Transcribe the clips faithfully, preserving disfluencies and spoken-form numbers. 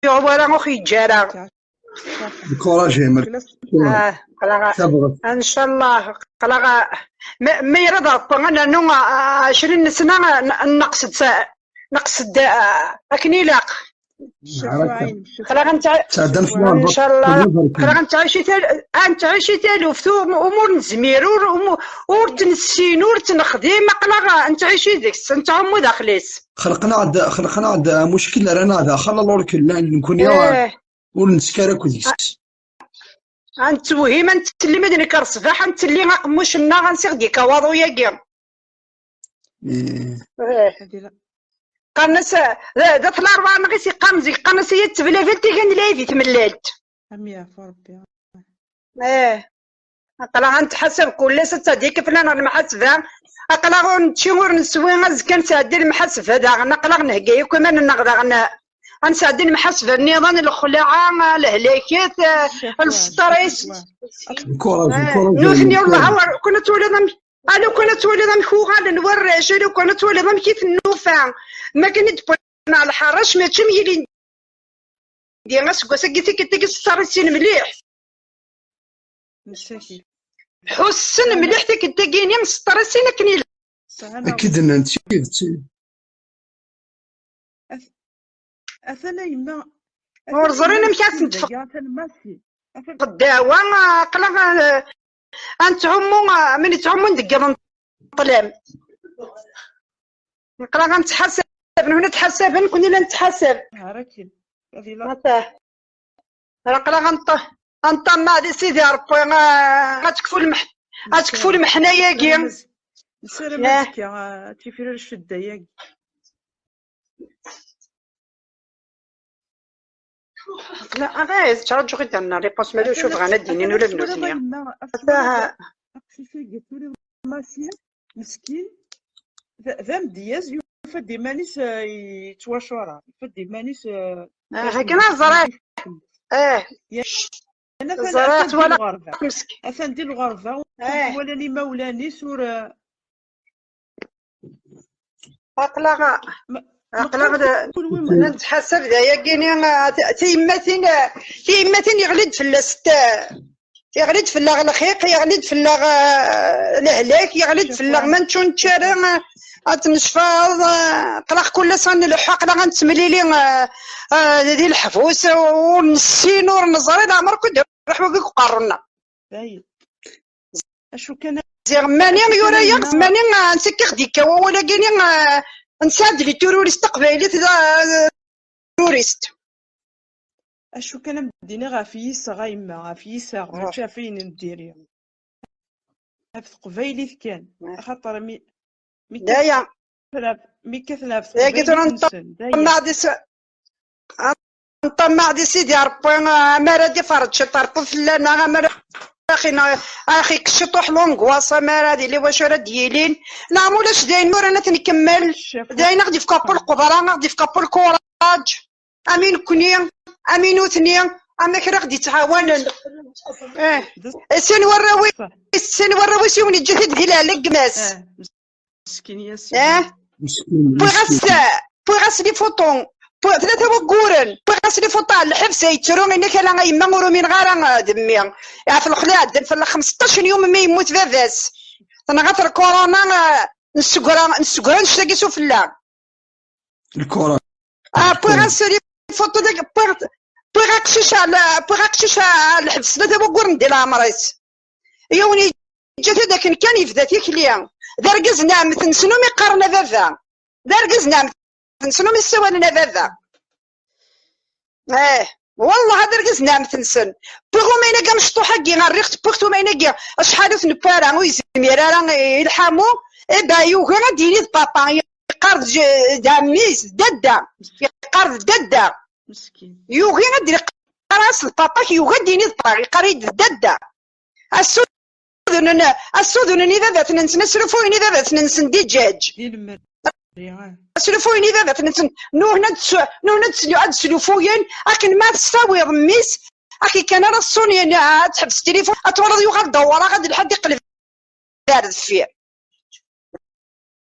yuɣ wara ur ɣ-yeǧǧa ara. Encouragé, ah, aql-aɣ ncallah aql-aɣ ma yella Ṛebbi ad nernu ɛecrin n sna, nneqs-d akken ilaq. Aql-aɣ ncallah aql-aɣ nettɛici taluft umi ur nezmir, ur ur tt-nessin, ur tt-nexdim, aql-aɣ nettɛici deg-s, nettɛummu daxel-is. Xelqen-aɣ-d xelqen-aɣ-d amuckel, rran-aɣ daxel, alors que nekkni ur nettkel ara akk deg-s. Ad nettewhim, ad nettelli ma d nekk ar ṣṣbeḥ, ad nettelli aqemmuc-nneɣ ansi ɣ-d-yekka waḍu-yagi. Qqaren-as d at larebɛa neɣ i s-yeqqaren zik, qqaren-as ay at teblabilt igan lɛib i tmellalt. Am yeɛfu Rebbi. Ih. Aql-aɣ ad nettḥasab kul ass, ad tɛeddi akka fell-aneɣ lemḥasba. Aql-aɣ ur nečči ur neswi, azekka ad nesɛeddi lemḥasba daɣen. Aql-aɣ nhegga yakk iman-nneɣ daɣen ad nesɛeddi lemḥasba nniḍen, lexlaɛa, lehlakat, lsṭris. Nutni ur neɛwer. Kun ad twaliḍ amek, a lukan ad twaliḍ amek uɣalen warrac, a lukan ad twaliḍ amek i ten-nufa. Ma kan i d-wwin ɣer lḥeṛṛac, mačči am yilindi aseggas-agi, tikkelt-agi s ttarisin mliḥ. Ḥussen mliḥ tikkelt-agi-ni s ttarisin akken ilaq. Akka i d-nnant tidet. Atan a yemma. Ur ẓrin amek ad ten-tfeqdeɛwa. Aql-aɣ ad nettɛummu, mi nettɛummu deg yiḍ n ṭṭlam. Aql-aɣ ad nettḥasab, nutni ttḥasaben, nekkni la nettḥasab. Aql-aɣ ad neṭṭamaɛ di Sidi Ṛebbi, ad tekfu lmeḥ-, ad tekfu lmeḥna-yagi. Nessaram azekka ad tifrir ccedda-yagi. لا، غير ترجو غير درنا ريبونس، مالا شو بغانا دينين ولا بنوتنيا. Aqcic-agi turiḍ Massi, meskin, d amedyaz, yufa-d iman-is yettwacura, yufa-d iman-is. Haka ẓriɣ. Ih. Ẓriɣ, twalaɣ meskin. Atan di lɣerba, ur walan imawlan-is, ur. Aql-aɣ aql-aɣ nettḥasab d ayagi-ni. Tiyemmatin, tiyemmatin yeɣli-d fell-as, yeɣli-d fell-aɣ lxiq, yeɣli-d fell-aɣ lehlak, yeɣli-d fell-aɣ ma nečču nečči ara. Ad tnecfaḍ. Aql-aɣ kul ass ad nleḥḥu, aql-aɣ ad nettemlili di leḥbus, ur nessin ur neẓri leɛmer akk i d-iruḥ wagi deg uqerru-nneɣ. Acu kan ziɣ mani yura-yaɣ, mani ansi k-ixd-ikka wawal-agi-ni, nesɛa-d les terroristes taqbaylit d terrorist. Acu kan am d-iniɣ ɣef yiseɣ a yemma, ɣef yiseɣ, mačči ɣef ayen n diri. Ɣef teqbaylit kan, axaṭer mi, mi kkaten ɣef, mi kkaten ɣef teqbaylit-nsen, daya. Nṭammeɛ di Sidi Ṛebbi, amar ad iferreǧ ciṭ Ṛebbi fell-aneɣ, amar ax-, ax-ikkes ciṭuḥ l'angoisse, amar ad yili wacu ara d-yilin. Neɣ ma ulac d ayen uran ad t-nkemmel, d ayen ad ɣ-d-ifk Ṛebbi lqudra, ad ɣ-d-ifk Ṛebbi lkuraǧ. Am i nekkni, am i nutni, am kra ɣ-d-ittɛawanen. Sin warraw-is, sin warraw-is, yiwen yeǧǧa-t-id di lɛella n gma-s. Wwiɣ-as, wwiɣ-as les photos, tlata wagguren, wwiɣ-as les photos ar lḥebs, yettru, yenna-k ala a yemma ur umineɣ ara d mmi. Ɣef lexla ɛeddan fell-aɣ xmesṭac n yum mi yemmut baba-s. Tenɣa-t lkuruna, nessegra, nessegra annect-agi s ufella. Lkuruna. Wwiɣ-as les photos dagi, wwiɣ, wwiɣ aqcic ar, wwiɣ aqcic ar lḥebs tlata wagguren di leɛmer-is. Yiwen yeǧǧa-t-id akken kan yebda tikli. D argaz n ɛemmet-nsen umi qqaren a baba. D argaz n ɛemmet-nsen umi ssawalen a baba. Eh, wallah, d argaz n ɛemmet-nsen. Wwiɣ umaynag amecṭuḥ-agi, rriɣ-t, wwiɣ-t umaynag-agi, acḥal ur t-newwi ara, ur yezmir ara i lḥamu. Eh ben, yugi ad d-yini d papa, yeqqar d j-, d ɛemmi-s, d dadda. Yeqqar d dadda. Yugi ad d-yeqqar-as d papa-k, yugi ad d-yini d papa, yeqqar-iyi-d d dadda. Assudnen, assudnen ibabaten-nsen, asrufuyen ibabaten-nsen di ǧaǧ. Asrufuyen ibabaten-nsen, nuhen ad s-, nuhen ad s-, ad slufuyen, akken ma tessawiḍ mmi-s, akken kan ara ṣṣun, ad tḥebs tilifun, ad twalaḍ yuɣal dewwreɣ, ad lḥad iqleb ar deffir.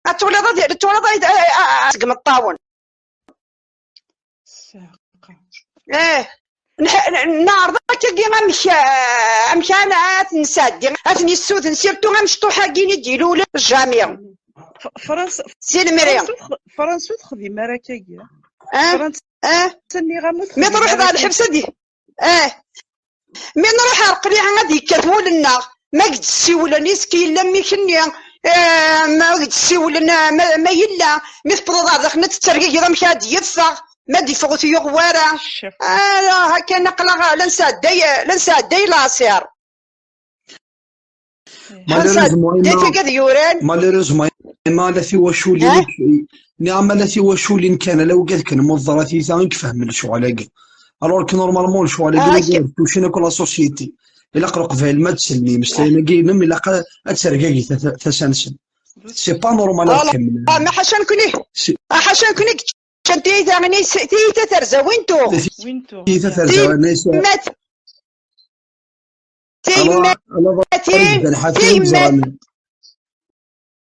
Ad twalaḍ, ad twalaḍ seg imeṭṭawen. Eh, nḥ-, n-, neɛreḍ akkagi amek, eh, amek ara t-nesɛeddi, ad ten-issuden, surtout amecṭuḥ-agi i d-ilulen, jamais. F-, Fransa, Si lemri. Fransa ur tx-, Fransa ur texdim ara akkagi. Eh, Fransa eh. Nniɣ-am ur Mi texdim truḥeḍ ara ɣer lḥebs, akkagi. Ad i-, eh. Mi nruḥ ar qliɛ ad yekkat wul-nneɣ. Ma k-d-ssiwlen, isk yella mmi-k-nni, eh, ma k-d-ssiwlen, eh, ma, ma yella, mi tewwḍeḍ ar daxel, ad tettergigiḍ amek ad d-yeffeɣ, ma d-yeffeɣ ur t-yuɣ wara. Ala, hakan aql-aɣ la nesɛedday, la nesɛedday laṣir. Ḥansa Malheureusement, deg Emma, tagad yuran. Malheureusement, Emma, ala tiwaculin, eh? Niɣ ama ala tiwaculin kan, ala wigad kan, muẓerat i ta i ifehmen lecɣal-agi. Alors que normalement, lecɣal-agi, ah, wigad tucin akk la société. Ilaq Leqbayel ma d-selli, imeslayen-agi-inem, ilaq a-, ad tergagi ta-, ta-, tasa-nsen. C'est pas normal ad kemmlen. Ah, ma ḥaca nekni. Ah, ḥaca nekni, ččan tiyita, tiyita terza, win tuɣ? Win tuɣ? Tiyita terza, tiyemmat. Tiyemmatin, tiyemmat-,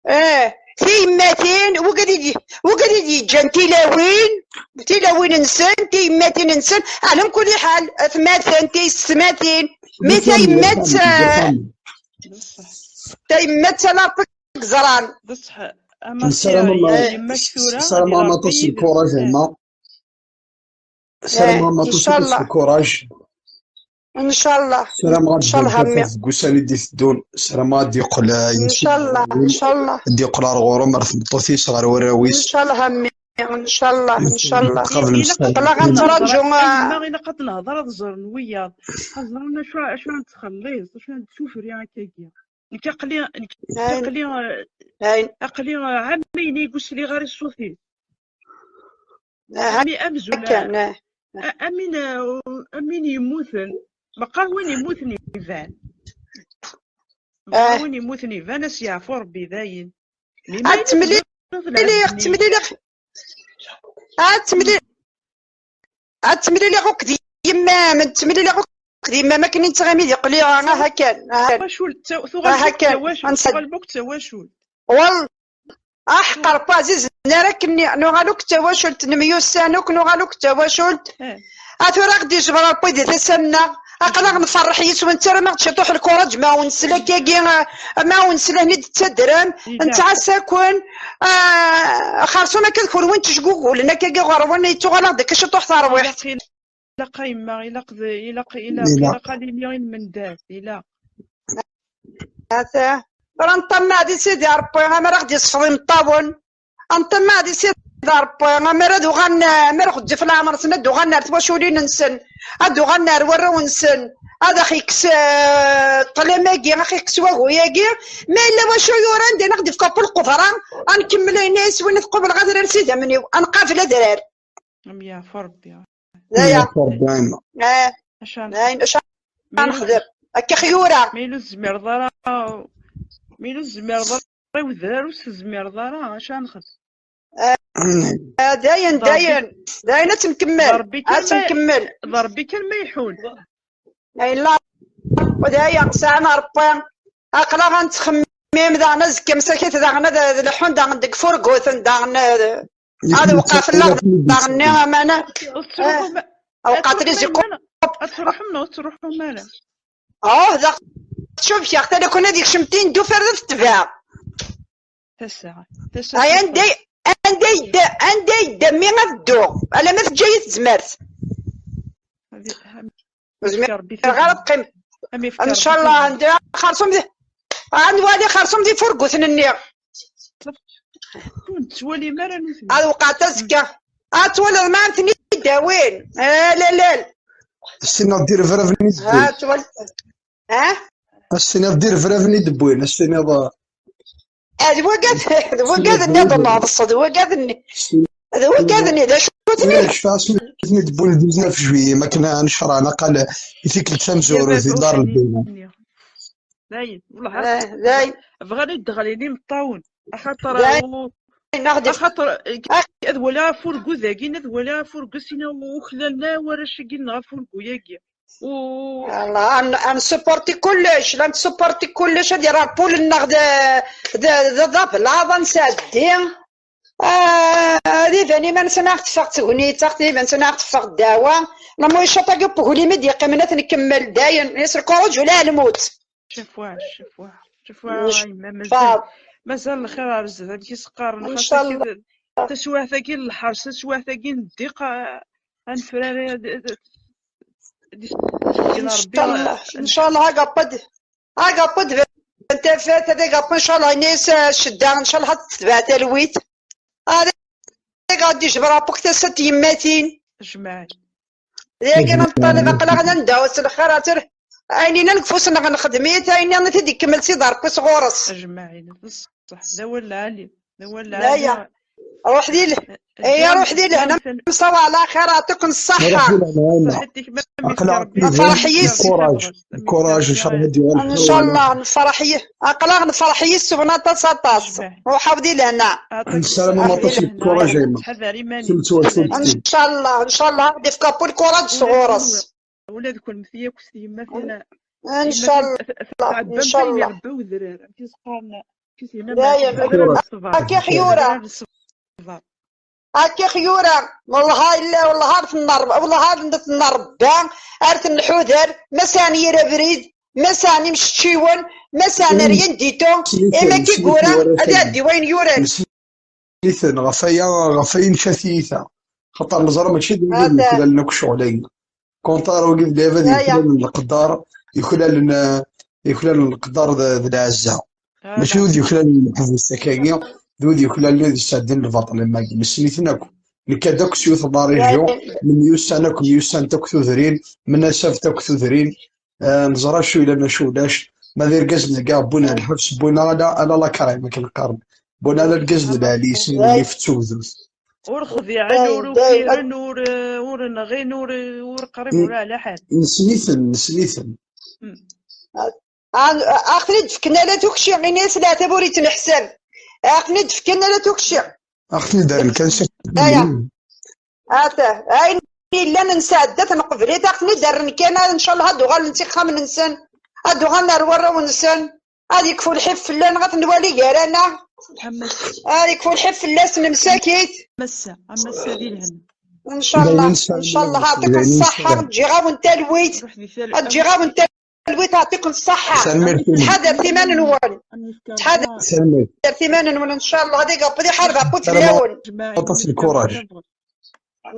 eh, tiyemmatin, wigad i d-, wigad i d-yeǧǧan tilawin, tilawin-nsen, tiyemmatin-nsen, ɛla mkul ḥal, atmaten, tiyessetmatin, mi tayemmat, eh, tayemmat ala Rebbi i yeẓran. Nessaram, eh, yemma-k tura, nessaram-am aṭas n lkuraj, a yemma. Ssarameɣ-am aṭas, aṭas n lkuraj. Ncallah. Ssarameɣ ad d-tafat deg ussan i d-iteddun. Ssarameɣ ad d-yeqqel, eh, ad d-yeqqel ar ɣur-m, ar tmeṭṭut-is, ɣer warraw-is. Ncallah a mmi, ncallah, ncallah. Aql-aɣ ad nettṛaǧu, a yemma, ilaq ad nehḍer, ad ẓren wiyaḍ. Ad ẓren acu, acu ara nettxelliṣ, acu ara nettufri akkagi. Nekk aql-i, nekk aql-i, eh, aql-i, eh, ɛamayen i ur sliɣ ara i ṣṣut-is. Aha, ami amzun, akka, eh, a-, amin, eh, amin yemmuten. Meqqar win yemmuten iban. Meqqar win yemmuten iban, ad s-yeɛfu Rebbi dayen. Ad temliliɣ, temliliɣ, ad temliliɣ, ad temliliɣ akked yemma-m, ad temliliɣ akked yemma-m akken i nettɣimi di qliɣ, aha kan, aha kan. Tawacult, tuɣal akk d tawacult, tuɣal akk d tawacult. Wal-, Aḥeqq Rebbi ɛzizen ara akken nuɣal akk d tawacult, nemyussan akk nuɣal akk d tawacult. Eh. A tura aɣ-d-ijber Rebbi di tasa-nneɣ. Aql-aɣ nferreḥ yis-wen, ttarram-aɣ-d ciṭuḥ lkuraǧ, ma ur nesla akkagi, ma ur nesla hni d-tettadrem, nettɛassa-ken. Ah, xerṣum akka d kunwi n tejgugulen akkagi ɣer-wen, yettuɣal-aɣ-d akka ciṭuḥ tarwiḥt. Ilaq a yemma, ilaq d, ilaq, ilaq, ilaq ad nili i lmendad, ilaq. Ata, tura nṭemmeɛ di Sidi Ṛebbi, amar ad ɣ-d-yesfeḍ imeṭṭawen. Nṭemmeɛ di Sidi Ṛebbi, amar ad uɣalen, amar ɣezzif leɛmer-nsen, ad uɣalen ar twaculin-nsen, ad uɣalen ar warraw-nsen, ad aɣ-ikkes, eh, ṭṭlam-agi, ad aɣ-ikkes wagu-yagi. Ma yella wacu yuran, din ad ɣ-d-ifk Ṛebbi lqudra, ad nkemmel ayen i s-win ad qubleɣ adrar s idammen-iw, ad nqabel adrar. Am yeɛfu Rebbi. D aya. Yeɛfu Rebbi, a yemma. Eh, acu ara nexdem? Acu ara nexdem? Akka xyura. Ma yella ur tezmireḍ ara, ma yella ur tezmireḍ ara i wedrar, ur s-tezmireḍ ara, acu ara nexdem? Eh, eh, dayen, dayen, dayen ad tt-nkemmel. Ad tt-nkemmel. D Rebbi kan ma iḥul. Yella, d aya, sɛan Rebbi. Aql-aɣ ad nettxemmim daɣen azekka msakit daɣen ad, ad leḥḥun daɣen deg furguten daɣen, eh, ad wqeɣ fell-aɣ daɣen-nni amana. Ur tettruḥum, eh, ad wqeɣ tili ziqu. Ad truḥem neɣ ur tettruḥum ara? Oh, da, tcubkeɣ, tali kun ad ikcem tin d ufar d tetbeɛ. Tasa, tasa. Ay, anda, anda yedda, anda yedda mmi ad dduɣ? Alamma teǧǧa-yi tezmert. Ur zmireɣ ara ad qqim. Ncallah, anda xerṣum di, ad nwali xerṣum di furguten-nni. Ur nettwali ara nutni. Ad wqeɣ azekka. Ad twaliḍ ma ad ten-id-awin. Ah, la, la. Ssneɣ d irebraben i d-wwin. Ah, twal-, ah? Ssneɣ d irebraben i d-wwin. Ssneɣ, ah, d wagad, d wagad-nni ad nɛeḍs, d wagad-nni. D wagad-nni, d acu-ten? Ur cfiɣ asmi i ten-id-wwin le dix-neuf juillet, ma akken ad necreɛ naqal i tikkelt tamezwarut di Dar Lbina. Dayen, wellah, ah, dayen. Bɣan ad d-ɣlin imeṭṭawen, axaṭer, dayen, axaṭer, ah, ad waliɣ afurgu dagi, ad waliɣ afurgu, sin uklalen warrac-agi neɣ afurgu-yagi. U- Yalla, ad n-, ad nsupporti kullec, la nsupporti kullec, ad yerr Rebbi ul-nneɣ d, d, d, d ablaḍ, ad nsɛeddi. Ah, ad iban iman-nsen, ad aɣ-teffeɣ tegnit, ad iban-nsen, ad aɣ-teffeɣ ddeɛwa. Lamu icaṭ-agi n weglim i d-yeqqimen, ad t-nkemmel dayen. Yes, lkuruǧ ula lmut. Cafwaɛ, cafwaɛ, cafwaɛ, a yemma, mazal, mazal lxir ar zdat, amek i s-qqaren, xas akka d-, taswiɛt-agi n lḥers, taswiɛt-agi n ddiq, a, a nefrari, d-, d-, d-, d-, Rebbi, ncallah, ncallah, agapad, agapad, tafat, ad agapad, ncallah, ini-as, a, ccedda, ncallah, ad tetbeɛ talwit. Ad ɣad ijber apuk tasa n tyemmatin. Ajmaɛin. Dagi neṭṭaleb aql-aɣ nanda s lxir, ater ayen yellan deg ufus-nneɣ nexdem-it, ayen nniḍen i t-id-ikemmel Sidi Ṛebbi sɣur-s. Ajmaɛin, d ṣṣeḥ, d awal lɛali, d awal lɛali. Ruḥ di l-, eh, ruḥ di lehna, nessaweḍ ɛla xir, aɛṭik-ken ṣṣeḥḥa. Ṣṣeḥḥa-tek, ma Aql-aɣ nefreḥ yis-s. Lkuṛaj, ncallah, nefreḥ yis-s. Aql-aɣ nefreḥ yis-s, aṭas, aṭas. Ruḥ di lehna. Nessaram aṭas n lkuṛaj a yemma. Ncallah, ncallah, ad d-ifk Ṛebbi lkuṛaj sɣur-s. Ula d kennemti akk s tyemmatin. Ncallah, ncallah. Irebba wedrar, amek i s-qqaren, amek i s-yenna, dayen. Akka i ɣ-yura. Akka i ɣ-yura. Wellah illa, wellah ar tenna Ṛebbi, wellah ar tenna Ṛebbi, ar tenḥuder, ma sɛan yir abrid, ma sɛan imceččiwen, ma sɛan rien du tout, imi akka i yura, ad iɛeddi wayen yuran. Iten, ɣef waya, ɣef waya nca tiyita. Xaṭer neẓra mačči d wid yuklalen akk ccɣel-agi. Contraire, wagi d lɛibad yuklalen leqder, yuklalen, eh, yuklalen leqder d, d lɛezza. Mačči d wid yuklalen leḥbus akkagi, d wid yuklalen wid yesɛeddin lbaṭel am wagi. Nessen-iten akk. Nekka-d akk s yiwet n la région, nemyussan akk, myussan-t akk tudrin, mnasabet akk tudrin, eh, neẓra acu yellan, acu ulac. Ma d irgazen-agi, wwin ar lḥebs, wwin ala, ala la crème, akken qqaren. Wwin ala lgaz d lɛali, yesɛan nnif d tugdut. Ur xdiɛen, ur ukiren, ur, ur nɣin, ur, ur qrib, ur ɛla ḥal. Nessen-iten, nessen-iten. Aɣ-ten-id-fken ala tukci, ini-as leɛtab ur ittneḥsab. Aɣ-ten-id-fken ala tukci. Aɣ-ten-id-rren kan s aya. Ata, ayen yellan nesɛedda-t, neqbel-it, aɣ-ten-id-rren kan, ncallah ad uɣalen s ixxamen-nsen, ad uɣalen ar warraw-nsen, ad yekfu lḥif fell-aneɣ, ad t-nwali gar-aneɣ, ad yekfu lḥif fell-asen, nemsakit. Massa, a massa di lehna. Ncallah, ncallah, aɛṭiken ṣṣeḥḥa, ǧǧiɣ-awen talwit, ǧǧiɣ-awen talwit, aɛṭiken ṣṣeḥḥa. Ttḥadaret iman-nwen. Ttḥadaret iman-nwen, ncallah, ad iga Ṛebbi iḥareb ɣef fell-awen. Aṭas n lkuṛaj.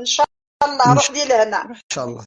Ncallah, ruḥ di lehna. Ncallah.